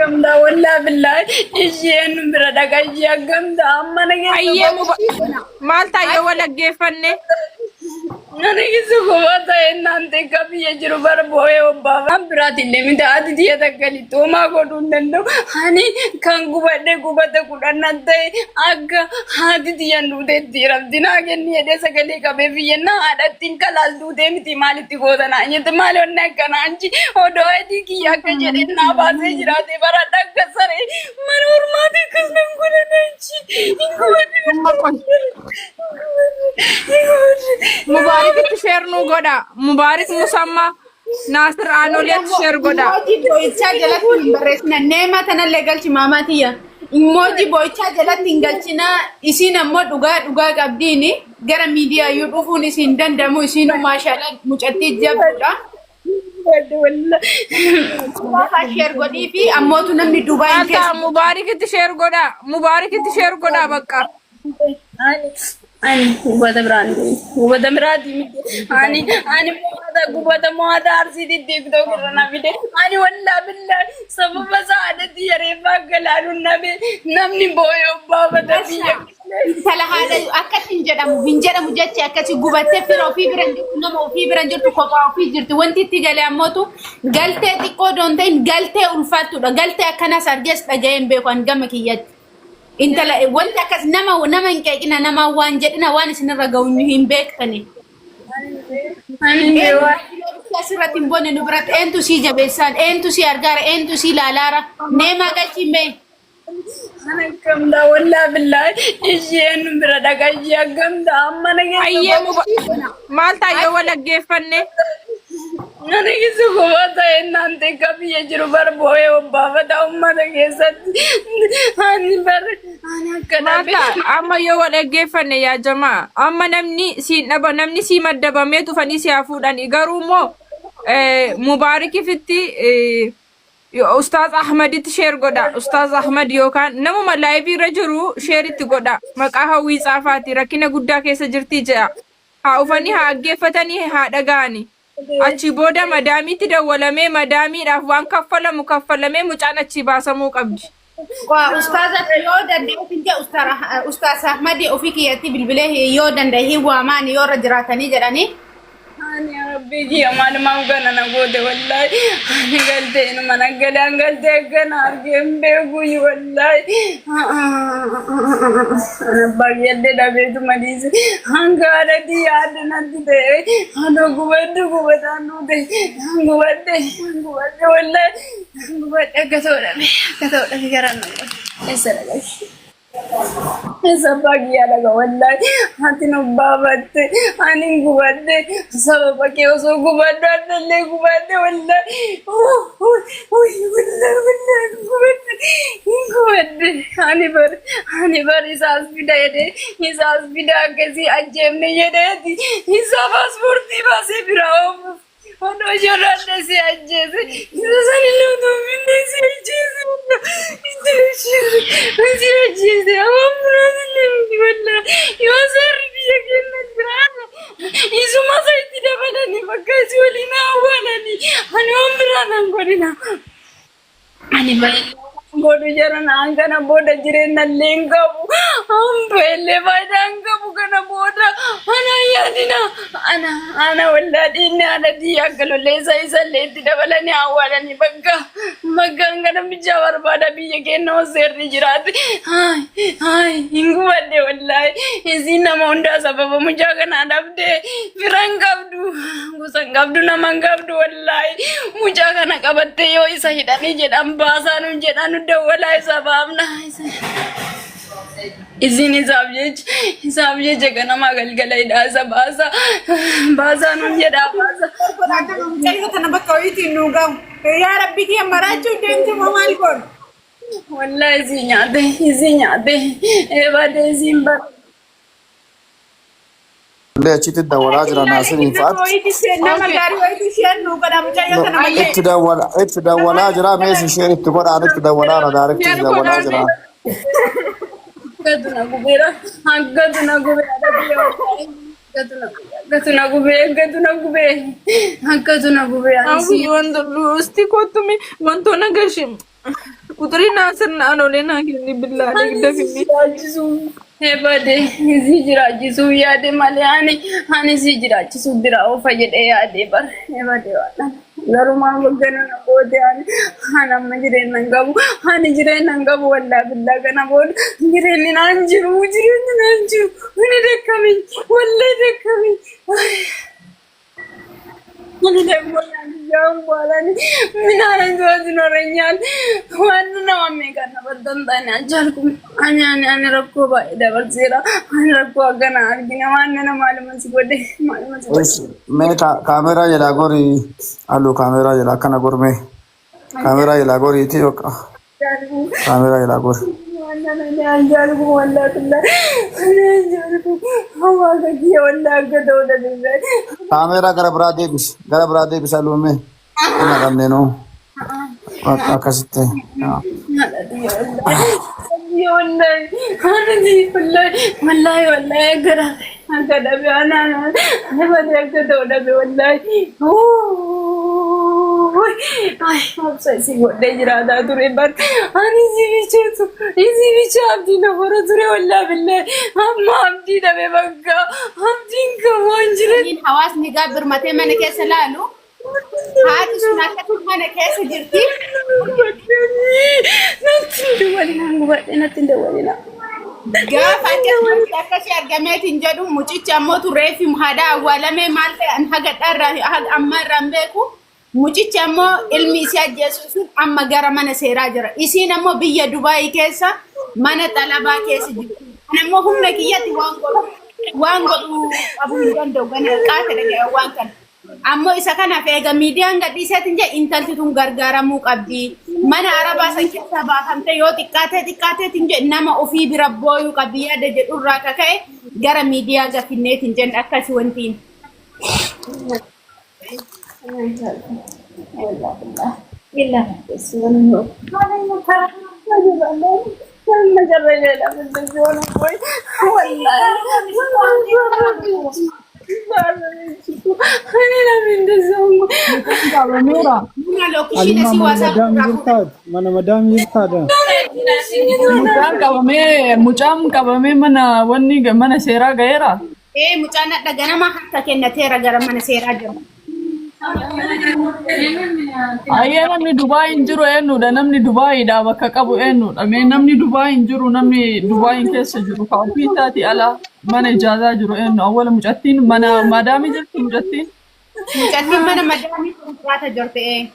Akkamdaa wallaa billaa isheen bira dhaqa ishee akkamdaa amma na keessa Ayyee muba maal ta'a yoo wal dhaggeeffanne? Nani keessa kophaa ta'e naan xiqqaa biyya jiru bara boo'ee obbaa. An biraatillee miti haati tiyya takka lixxoomaa godhuu hin danda'u. Ani kan gubadhe gubata kudhan ta'e akka haati tiyya duuteetti rabbi naa kenni jedhee sagalee qabee biyyannaa haadhattiin kalaas duutee miti maalitti goota naan jette maali wanni akkanaa anchi odoo adii kiyya akka jedhee naa baasee jiraate baradha akka saree mana ormaati akkas nan godhan anchi hin gubadhe. Amma qoy. Mubaarikitti sheer nuu godha. Mubaarik Musammaa Naasir Aanoleetti sheer godha. Emoji boo'ichaa jalatti hin barreessina. Neema tanallee galchi maamaa tiyya. Emoji boo'ichaa jalatti hin galchina. Isiin ammoo dhugaa dhugaa qabdiini. Gara miidiyaa iyyuu dhufuun isiin danda'amu. Isiinuu maashaallah mucattii jabduudha. Qofa share godhii fi ammootu namni Dubaay Maal ta'a keessa Mubaarikitti sheer godha. Mubaarikitti sheer godha bakka. Ani ani gubata biraan deemu. Gubata biraatii miti. Ani mo'ata gubata mo'ata arsiitii TikTok irra na fide. Ani wallaa billaa sababa sa'aadatti yareeffaa galaaluun nabe namni boo'ee obbaafata biyya. Intala haadha akkas hin jedhamu hin jedhamu jechi akkasi gubattee fira ofii bira hin jirtu nama ofii bira hin jirtu kophaa ofii jirti wanti itti galee ammootu galtee xiqqoo doon ta'in galtee ulfaattuudha galtee akkanas argees dhaga'ee hin beeku an gama kiyyatti. Intala wanti akkas nama nama hin qeeqina nama waan jedhina waan isinirra ga'u hin beektani. Ani waan Asirratti hin boonne nu biratti eentu sii jabeessaan eentu sii argaara eentu sii laalaara neemaa galchii mee. Ani akkamdaa wallaa billaa isheen bira dhaqa ishee akkamdaa amma na keessa Ayyee muba maal ta'a yoo wal dhaggeeffanne? Nani keessa kophaa ta'e naan xiqqaa biyya jiru bara boo'ee obbaafata uummata keessatti ani bara ani akka Maal dhabe ta'a amma yoo wal dhaggeeffanne yaa jamaa amma namni siin dhaba namni sii maddabamee tufanii si haa fuudhani garuu immoo mubaarikifitti Ustaaz Ahmaditti sheer godha. Ustaaz Ahmad yookaan namuma laayivii irra jiru sheer itti godha. Maqaa Hawwii Tsaafaati rakkina guddaa keessa jirti jedha. Haa ufanii haa dhaggeeffatanii haa dhaga'ani. Achii booda madaamiitti dawwalamee madaamiidhaaf waan kaffalamu kaffalamee mucaan achii baasamuu qabdi. Ustaazatti yoo danda'e ofiin jee Ustaaz Ahmadi ofii kiyyatti bilbilee yoo danda'e hin waamaani yoo irra jiraatanii jedhanii. Ani rabbii kiyya maalumaaf kana na goote wallaahi. Ani galtee inuma na galee an galtee akkana argee hin beeku wallaahi. Ani abbaa kiyyallee dhabeetu maliise hanga haadhatii yaadda natti ta'e anoo gubadde gubataan nuu ta'e gubadde gubadde wallaahi gubadde akka ta'u dhabe akka ta'u dhabe garaan na gubate. Eessa dhaqashi? Eessa abbaa kiyyaa dhaqa wallaahi ati nu baafatte ani gubadhe sababa kee osoo gubadhu adallee gubadhe wallaahi wallaahi wallaahi gubadhe gubadhe ani bar ani bar isaas fida jedhee isaas fida akkasii ajjeefne jedheeti isaa paaspoortii baasee biraa oofuuf Odoo ijoollee si ajjeese. Isa sani nutu finne si ajjeese. Si ajjeese. Amma muraasni miti wallaa. Yoo seerri biyya keenya jiraate isuma isa itti dabalanii bakka isi waliin awwaalanii ani waan biraa nan godhina. Ani baay'ee godhu jaran an kana booda jireenya illee hin qabu. An baay'ee faayidaa hin qabu kana booda. Ana yaadina. Ana ana wallaa dhiinni haadha tiyya akka lolleessa isa illee itti dabalanii awwaalanii bakka bakka an kana bichaa barbaada biyya keenya osoo seerri jiraate. Haay haay hin gubadhe wallaahi. Isiin nama hundaa sababa mucaa kanaa dhabde fira hin qabdu gosa hin qabdu nama hin qabdu wallaahi. Mucaa kana qabattee yoo isa hidhanii jedhan baasaa nuun jedhan nu dawwalaa isa baafna. Isin isaaf jecha ganamaa galgala hidhaa isa baasa baasaa nuun jedhaa baasa. Mucayyoo tana bakka wayiitiin nuu gahu. Yaa Rabbi kiyya maraachuu deemte moo maal goonu? Wallaahi isii nyaate isii nyaate eebade isiin bara. Illee achitti dawwalaa jira Naasiriin fa'aatti. Nama gaarii wayiitu isheen nuu godha mucayyoo tana malee. Itti dawwalaa jira mees isheen itti godhaan itti dawwalaa na daarekti Share itti dawwalaa godhaa jira. Akkatu na gubeera akkatu na gubeera akkatu na gubee akkatu na gubee akkatu na gubee. Hawwi wanta usti kottu mi wantoota gashi. Quxurii naa sirna anolee naa kenni billaa Ani si dafii. jiraachisuu ebade si jiraachisuu yaade malee ani si jiraachisuu bira oofa jedhee yaade bar ebade waan garumaa baggana na goote. Ani amma jireenya hin qabu, ani jireenya hin qabu. Wallaa billaa kana booda jireenyi naan jiru, jireenyi naan jiru. Ani dakkame, wallaa dakkame. Ani ደግሞ ያው በኋላ ምን አይነት ህይወት ይኖረኛል? ዋናው meeqa dabartan አልቻልኩም። Ani rakkoo baay'ee dabarseera. Ani rakkoo akkana argina waan nana maaluma si godhe, maaluma si godhe. Mee kaameraa jalaa gorii, halluu kaameraa jalaa akkana gormee kaameraa jalaa goriiti bakka kaameraa jalaa gori. Waan nana ani አልቻልኩም። ወላሂ billahi ani አልቻልኩም። Hawaasa kiyya wallahi akka ta'u dhabe. Kaameraa gara biraa deebis, gara biraa deebis, halluu mee hin haqamne nuu bakka akkasitti. Wallahi wallahi wallahi gara akka dhabe anaan akka ta'u dhabe wallahi. Ay, obsa isi godhee jiraataa ture bar. Ani si bicheetu isi bicha abdii na hora ture, wallahi billahi. Amma abdii dhabe, bakka abdiin qabu waan jiran. Hawaasni gaa birmatee mana keessa laalu, haati sun akkasuma mana keessa jirti. Natti hin dawwalinaa, gubadhe, natti hin dawwalinaa. Gaafa akkasumatti akkasii argameetiin jedhu, mucichi ammoo reefi haadha awwaalamee maal ta'e an haga dharraa haga ammaa irraa hin beeku. Mucichi ammoo ilmi isii ajjeesu sun amma gara mana seeraa jira. Isiin ammoo biyya Dubaayii keessa mana xalabaa keessa jirti. Ani ammoo humna kiyyatti waan godhu qabuu hin danda'u, gana qaata dhaga'e waan kana. Ammoo isa kanaaf eega miidiyaan gadhiiseetiin jedhe, intalti tun gargaaramuu qabdi. Mana arabaa san keessaa baafamte yoo xiqqaatee xiqqaateetiin jedhe nama ofii bira booyuu qabdi yaada jedhurraa kaka'e gara miidiyaa gafinneetiin jenne akkasi wantiin. Qabameera. Buna lookishiin Alima asii mana waasaa madaamii jirtaat? Mana madaamii jirtaadha? Mucaan qabamee mana wanni mana seeraa ga'eera. Ee, mucaan hadha ganama harka kennateera, gara mana seeraa jira. Ayyee, namni Dubaay hin jiru eenyudha? Namni Dubaayiidha bakka qabu eenyudha? Mee namni Dubaay hin jiru, namni Dubaayin keessa jiru ka ofii isaatii ala mana ijaazaa jiru eenyu? Awwala mucattiin mana madaamii jirti mucattiin. Mucattiin mana madaamii konkolaataa jirti ee.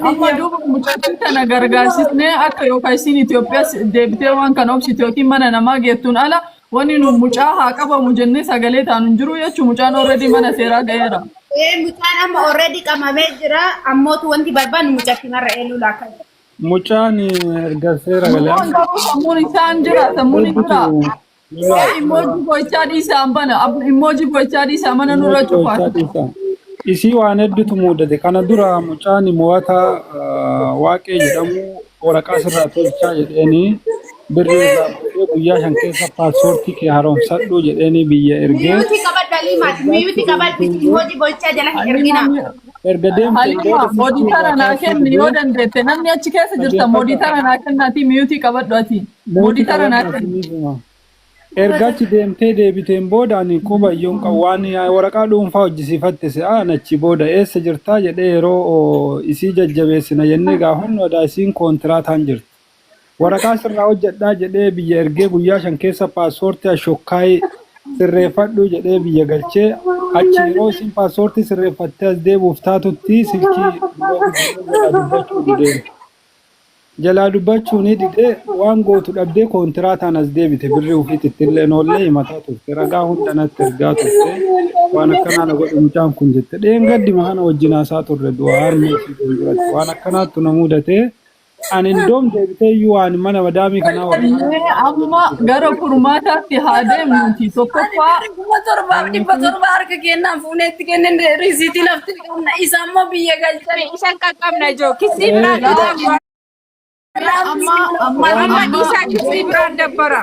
Amma duuba mucattii tana gargaarsisnee akka yookaan isiin Itoophiyaas deebitee waan kana obsitu yookiin mana namaa geettuun ala wanni nu mucaa haa qabamu jennee sagalee taanu hin jiru jechuun mucaan already mana seeraa ga'eera. Ee, mucaan amma already qabamee jira, ammootu wanti barbaannu mucattii marra eeluu laakka. Mucaan erga seera galee Mucaan garuu sammuun isaa hin jira, sammuun hin jira. Emoji gochaa dhiisaa bana, emoji gochaa dhiisaa, mana nurra cufaa. Isii waan hedduutu mudate. Kana dura mucaan mo'ata waaqee jedhamu waraqaa sirraa tolchaa jedheeni birrii irraa fuudhee guyyaa 5 keessa paaspoortii kee haaromsadhu jedheeni biyya ergee. Mute qabadhu Aliimaati, mute qabadhu, emoji gochaa jala hin ergina. Erga deemteen Halima, booda moderator naa kenni yoo dandeette. Namni achi keessa jirta, moderator naa kennaati, mute qabadhu ati. Moderator naa kenni. Erga achi deemtee deebiteen booda ani quba iyyuu hin qabu, waan waraqaa dhuunfaa hojjisiifatte se'a. Achi booda eessa jirtaa jedhee yeroo isii jajjabeessina jennee gaafannu adaa isiin koontiraataan jirti. Waraqaa sirraa hojjedhaa jedhee biyya ergee guyyaa 5 keessa paaspoortii ashokkaayii sirreeffadhu jedhee biyya galchee, achi yeroo isiin paaspoortii sirreeffattee as deebi'uuf taatutti silkii jalaa dubbachuu didee. Jalaa dubbachuu ni didee, waan gootu dhabdee koontiraataan as deebite, birrii ofiitti illee noollee himataa turte, ragaa hunda natti ergaa turte, waan akkanaa na godhe mucaan kun jette. Dheengaddima kana wajjin haasaa turre du'a harmee isii fuulduratti waan akkanaattu na mudatee, ani indoom deebitee iyyuu waan mana madaamii kanaa waliin Mee amma gara furmaataatti haa deemnuti. Tokkoffaa 7,700 harka kennaan fuuneetti kennan, risiitii lafti qabna. Isa ammoo biyya galchan. Isan qaqqabna ijoo kisii biraa. Amma amma Amma amma dhiisaa kiflii biraan dabbara.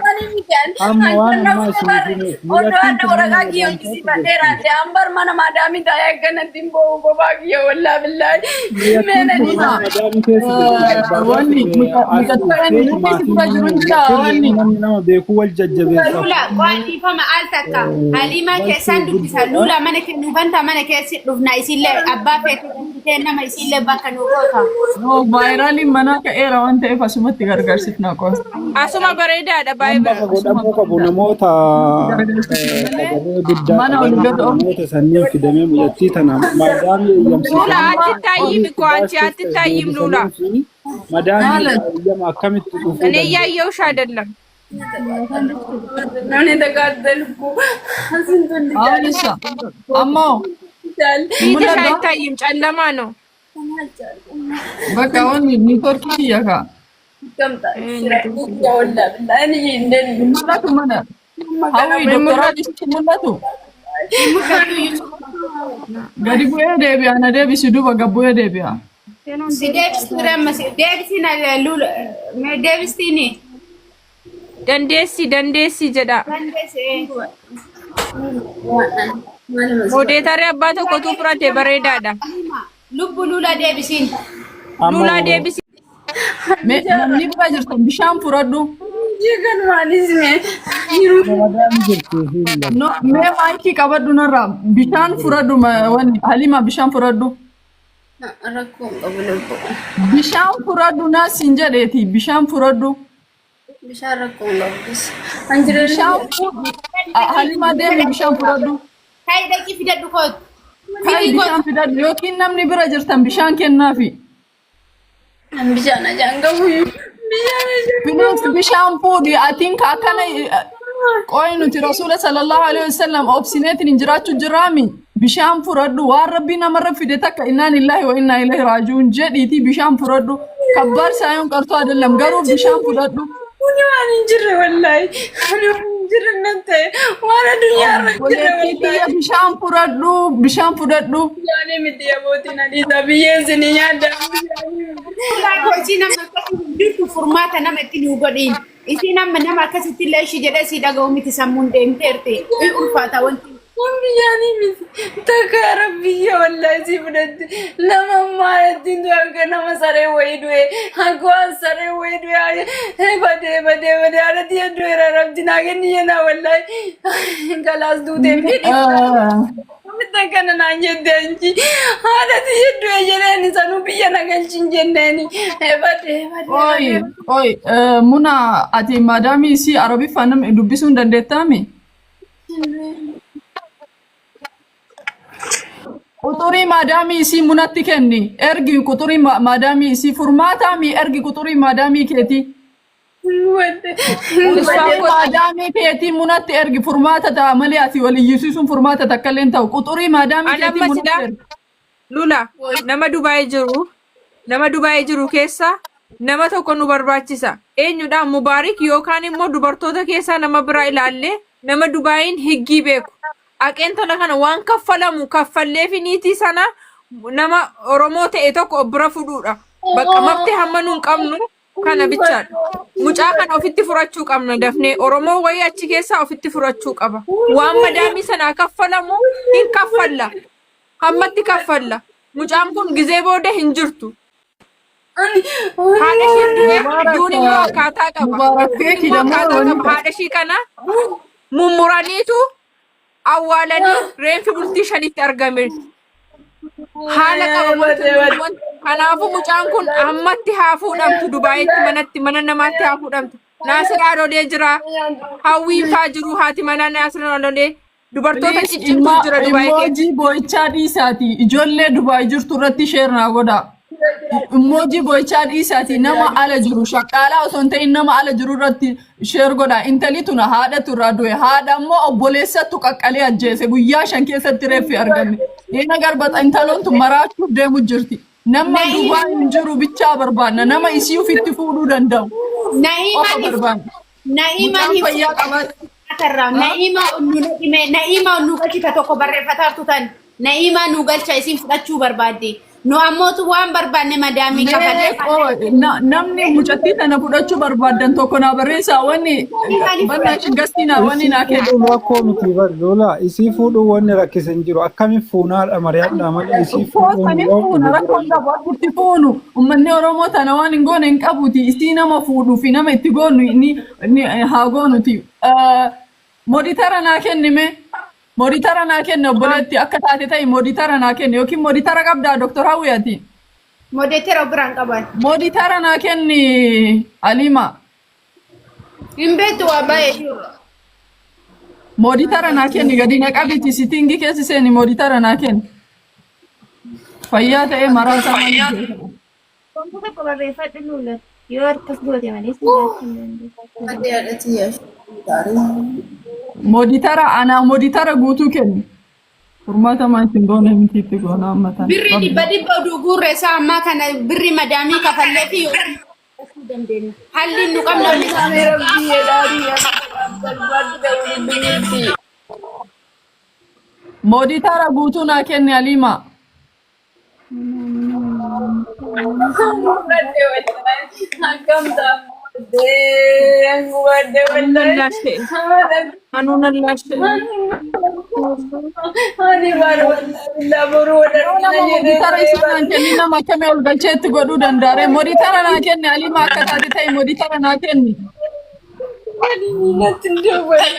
Amma waan ammaa isin himuuf Odoo mucattiin adda tun mana waraqaa kiyya madaamii keessa hojjisiifadheera jirti. adde ambar mana maadaamii taa'ee akkanatti hin boo'u bobaa kiyya wallaa billaahi. Mucattiin Meena tun dhiisaa. mana madaamii keessa jirti barbaadaa wanni turre as mucattiin dhuftee nuti si maatiin bira mana jiru hin jira firri wanni. namni nama beeku wal jajjabeessa Lula, waa dhiifama al takka. Haliimaa galtee keessaan dubbisa. guddoodha. Lula mana kee nu banta mana keessi dhufna isillee abbaa feete dubbisee nama isillee bakka nu goota. No, vaayiraaliin manaa ka'eera waan ta'eef asumatti gargaarsifna qofa. Asuma bareedaadha Waan baay'ee bakka bara. Asuma godhamuu qabu bareedaadha. namoota Gargaarsifna malee sagalee guddaa mana ol qaban gad oofu. namoota sanniin fidamee mucattii tana madaamii Lula eeyyamsiisanii አትታይም horii እኮ አንቺ itti baastee አትታይም ሉላ። deebisanii fi madaamii Maala? irraa eeyyama akkamitti dhufuu እኔ danda'a? እያየሁሽ አይደለም። Namni ተቃጠልኩ ስንቱን Aawun isa. Ammoo ፊትሽ mul'ata. አይታይም፣ ጨለማ ነው። Bakka wanni niitoorkii kiyya kaa. Mul'atu mana. Hawwi doktoraa isitti mul'atu. Mul'atu Yusuf. Gadi bu'ee deebi'a na deebisi duuba gad bu'ee deebi'a. Si deebistii ramma si deebisii na lula mee deebistiini. Dandeessi dandeessi jedha. Dandeessee. Moderator abbaa tokkotu fudhate bareedaadha. Lubbu lula deebisiin. Amma Lulaa deebisi. Mee namni bira jirtan bishaan fudhadhu. madaamii jirti hin No, mee maaykii qabadhu narraa bishaan fudhadhu wanni Halima bishaan fudhadhu. Rakkoon qabu lubbu. Bishaan fudhadhu naas hin jedheeti bishaan fudhadhu. Bishaan rakkoon qabus. Bishaan fudhu. Halima deemi bishaan fudhadhu. Kayi dhaqii fidadhu kootu. Kai Fidii bishaan kootu. fidadhu yookiin namni bira jirtan bishaan kennaafi. Bishaan ajaan qabu. Bishaan ajaan. Please bishaan fuudhi atiin ka akkana qoy nuti rasuula sallallahu alaihi wasallam obsineetiin hin jiraachuu jiraami. Bishaan fudhadhu waan rabbii namarra fide takka innaa lillahi wa innaa ilaihi raaji'uun jedhiiti bishaan fudhadhu. ከባድ ሳይሆን ቀርቶ አይደለም garuu bishaan fudhadhu. Kuni waan hin jirre wallaahi. Ani waan hin jirre nan ta'e. Waan addunyaa irra hin jirre Obboleettii tiyya wallaahi. bishaan fudhadhu bishaan fudhadhu. Bishaan miti abootiin adiisa biyyeen isin nyaadda. Bishaan miti. Laa nama akkasii hin jirtu furmaata nama itti nu godhiin. Isiin amma nama akkasitti illee ishii jedhee si dhaga'u miti sammuun deemteerti. Ulfaata wanti. Kun bishaanii miti. Takka rabbiyya wallaahi si fudhatte. Lama maalatti du'e akka nama saree wayii du'e. Akka waan saree wayii du'e. Badee badee badee haadha tiyya du'eera rabbi naa kenni jenna wallaahi. Galaas duutee fedhi. Mita kana naan jette anchi. Haadha tiyya du'e jedheen sanuu biyya na galchin jenneeni. Badee badee Oi, badee. oi, Muna, ati maadaamii isii Arabiffaan nama dubbisuu hin dandeettaami? Quxurii maadaamii isii munatti kenni. Ergi quxurii maadaamii isii furmaataami ergi quxurii maadaamii keetii. Badee. Quxurii maadaamii keetii munatti ergi furmaata ta'a malee ati wal iyyisiisuun furmaata takka illee hin ta'u. Quxurii maadaamii Ani keetii amma munatti silaa ergi. Lula nama Dubaayii jiru keessa nama tokko nu barbaachisa. Eenyudha? Mubaarik yookaan immoo dubartoota keessaa nama biraa ilaallee nama Dubaayiin higgii beeku. Aqeen tola kana waan kaffalamu kaffallee fi niitii sana nama Oromoo ta'e tokko bira fudhuudha. Bakka mafti hamma nuun qabnu kana bichaadha. Mucaa kana ofitti furachuu qabna dafnee Oromoo wayii achi keessaa ofitti furachuu qaba. Waan madaamii sanaa kaffalamu hin kaffalla. Hammatti kaffalla. Mucaan kun gizee booda hin jirtu. Haadha ishee du'e duun immoo akkaataa qaba. Mubaarak Duun keeki immoo dammoo akkaataa wanni qaba. Haadha ishii kana mummuraniitu awwaalanii reenfi bultii 5tti argame. Haala qaba wanti wanti kanaafuu mucaan kun ammatti haa fuudhamtu Dubaayitti manatti mana namaatti haa fuudhamtu. Naasir Adolee jira. Hawwiin faa jiru haati manaa Naasir Adolee. Dubartoota Please, ciccimtuu jira Dubaayii keessa. Emoji boo'ichaa dhiisaati. Ijoollee Dubaay jirtu irratti share naa godha. Emoji boo'ichaa dhiisaati nama ala jiru shaqqaalaa osoo hin ta'in nama ala jiru irratti share godha. Intali tuna haadhatu irraa du'e. Haadha immoo obboleessattu qaqqalee ajjeese guyyaa 5 keessatti reeffi argame. Diina garbata intaloon tun maraachuuf deemu jirti. Nama Dubaay hin jiru bichaa barbaanna. Nama isii ofitti fuudhuu danda'u. Qofa Na'iimaan barbaanna. Na'iimaan Mucaan fayyaa qabaatu. Atarraa Na'iimaa nu dhime Na'iimaa nu galchita tokko barreeffataartu tan Na'iimaa nu galcha isin fudhachuu barbaadde. Nu ammootu waan barbaanne madaamii kafallee. Mee namni mucattii tana fudhachuu barbaaddan tokko naa barreessaa wanni bannaa gastii naa wanni Isii naa kenna. fuudhuun rakkoo miti bar Lola. Isii fuudhuun wanni rakkise hin jiru. Akkamiin fuunaadha mari'adhaa malee isii fuudhuun Footanii yoo fuuna dhume rakkoon qabu akkatti fuunu uummanni Oromoo tana waan hin goone hin qabuuti isii nama fuudhuu fi nama itti goonu ni ni haa goonuti. Moditara naa kenni mee moditara naa kenni obboleetti akka taate ta'i moditara naa kenni yookiin moditara qabdaa Dr. Hawwi ati. Modeetera biraan qaban. Moditara naa kenni Alima. Hin beektu waa baay'ee jiru. Moditara naa kenni gadi na qabiti sitingii keessa seeni moditara naa kenni. Fayyaa ta'ee maraataa maaliif beekama? Wantoota tokko barreeffadhu Luula. Yoo akkas goote malee si jiraachuu hin dandeessu. Moditara anaa moditara guutuu kenni. Furmaata maa ittiin goone miti itti goona amma tana. Birri dhibba dhibba oduu guurre isaa ammaa kana birri madaamii kafallee fi yoo dandeenya. Halli nu qabna. Moditara guutuu naa kenni Aliima. Anuu lallaashee. Yoo nama moditara isii naan kenni nama akkamii ol galchee itti godhuu danda'are. Moditara naa kenni Aliima akka taate ta'i moditara naa kenni. Natti hin dawwalin.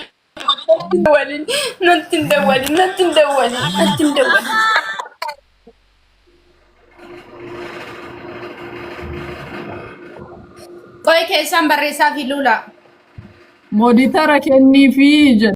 Natti hin dawwalin. Natti hin dawwalin. Natti hin dawwalin. Qoy keessaan barreessaa fi Luula. Moditara kenniifi jedhe.